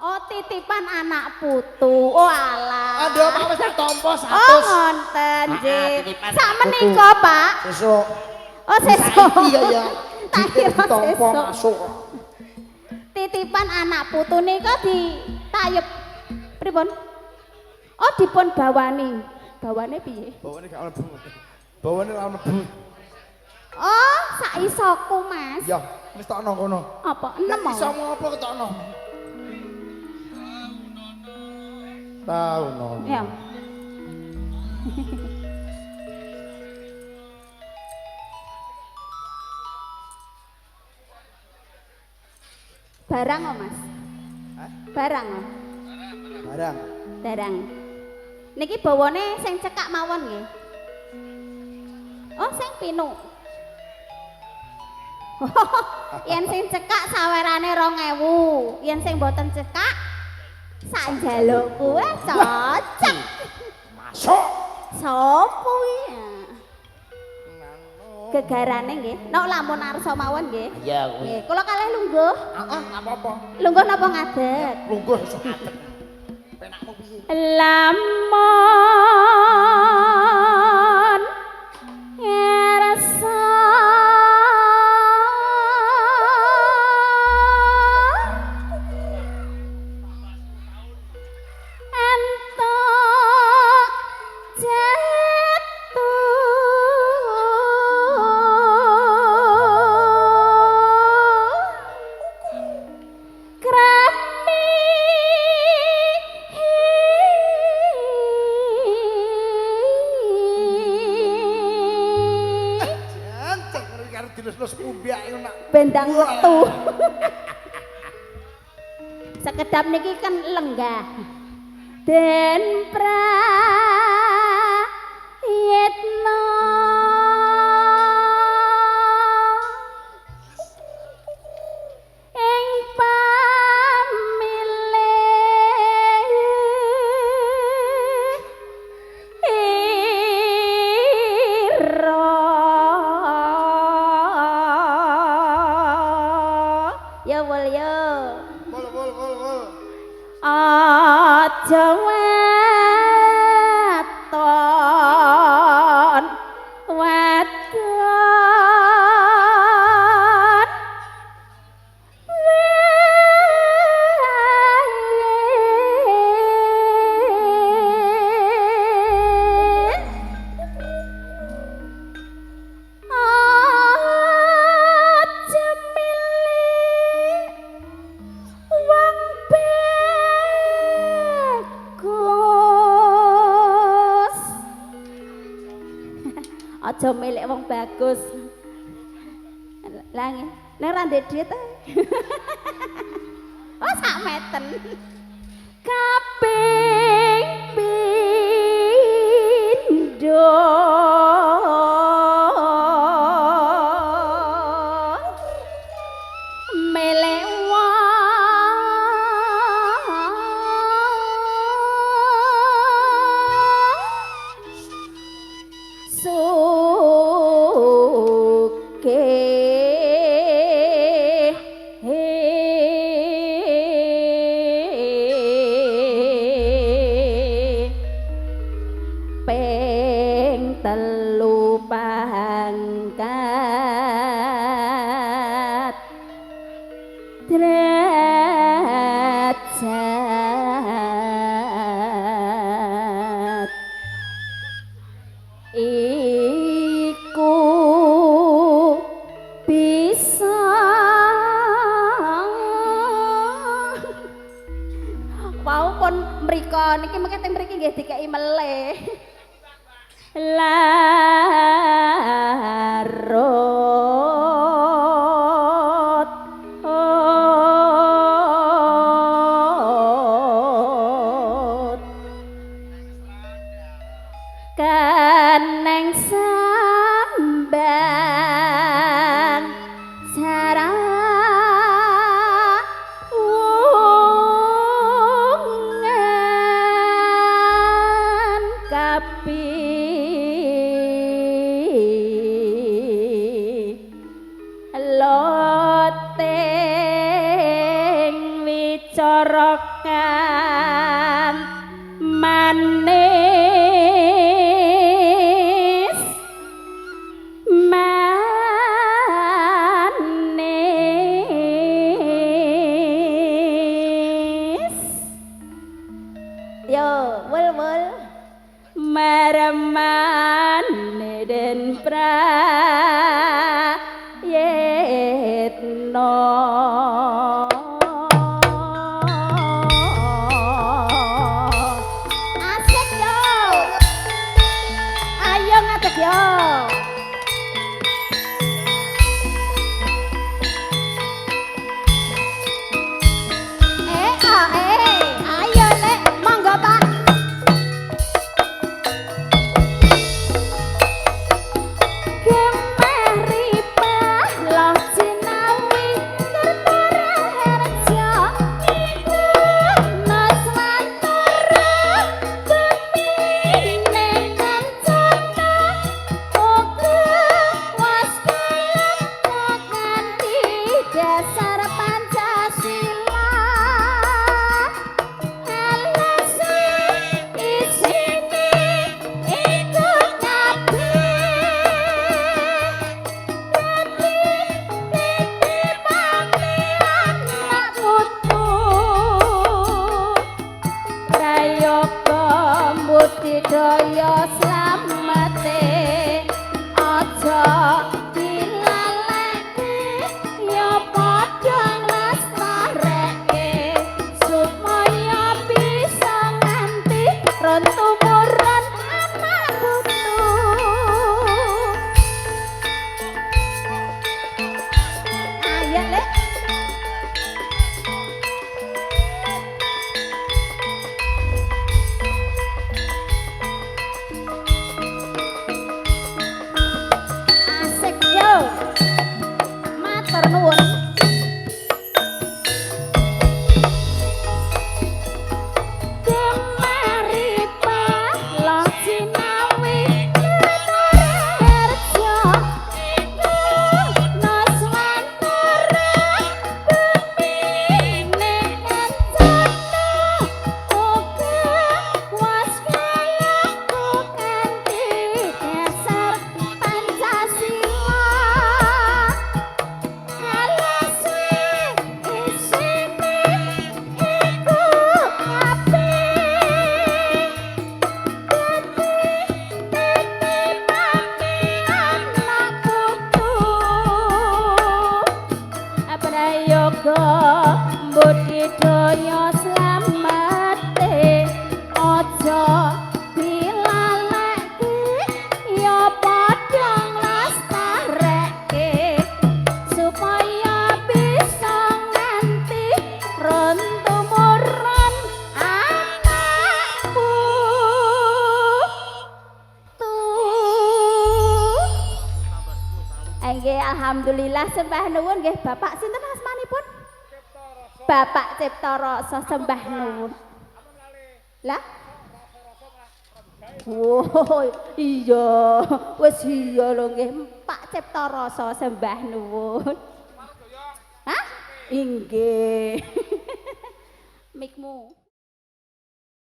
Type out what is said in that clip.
Oh, titipan anak putu. Oh alah. Aduh, Pak wis tak tampa 100. Oh, ngonten nggih. Sak menika, Pak. Sesuk. Oh, sesuk. Iya ya. Tak kira ditampa sesuk. masuk. Titipan anak putu nika ditayep pripun? Oh, dipun bawani. Bawane piye? Bawane gak mlebu. Bawane ora mlebu. Oh, sak isoku, Mas. Ya, wis tokno kono. Apa? 6. Iso ngopo ketokno? Tau no. Ya. Barang oh, Mas. Hah? Barang oh. Barang. Barang. Niki bawane sing cekak mawon nggih. Oh, sing pinuk. Yen sing cekak sawerane 2000, yen sing mboten cekak sak njalukku cocok. Masuk. Sopo kuwi? Gegarane nggih. Nek lamun arsa mawon nggih. Iya kuwi. Nggih, kula kalih lungguh. Heeh, enggak apa-apa. Lungguh napa ngadeg? Lungguh iso ngadeg. Penakmu piye? Lamun ngerasa entuk jatuh krami Jancuk karo dilus-lus umbiak iku nak. Bendang wektu. Sekedap niki kan lenggah. Den prayitna ing pamilih ira. Ya wol yo. Bol bol bol bol. Aja waton wadon wae. Aja milih wong bagus. Aja milik wong bagus. Lah nggih, nek ora ndek dhuwit. Oh, sak meten. Kaping pindho melek wong sugih. Ping 3 pangkat derajat iku bisa. Wau pun mriko niki mengke teng mriki nggih dikeki melih. Larut keneng sambang sarawungan kaping Sorokan manis manis. Yo, wul wul maremane den prayitna. Asik yo. Ayo ngadeg yo. Ayo lek, monggo Pak. Gemah ripah loh jinawi Kertaraharja iku Nuswantara bumine kancana uga waskala kanthi dasar Pancasila. Alasan isine iku kabeh dadi titipane anak putu. Prayoga budidaya slamete aja dilaleke ya padha nglestareke supaya bisa nganti ron tumurun anak putu. Ayo lek. Asik yo. Matur nuwun. Gemah ripah loh jinawi Kertaraharja iku Nuswantara bumine kancana uga waskala kanthi dasar Pancasila. Alasan isine iku kabeh dadi titipane anak putu. Prayoga budidaya slamete aja dilaleke ya padha nglestareke supaya bisa nganti ron tumurun anak putu. Nggih, alhamdulillah sembah nuwun nggih Bapak sinten asmanipun? Bapak Cipta Rasa sembah nuwun. Lah? Oh, iya, wis iya lho nggih Pak Cipta Rasa sembah nuwun. Hah? Inggih. Mikmu.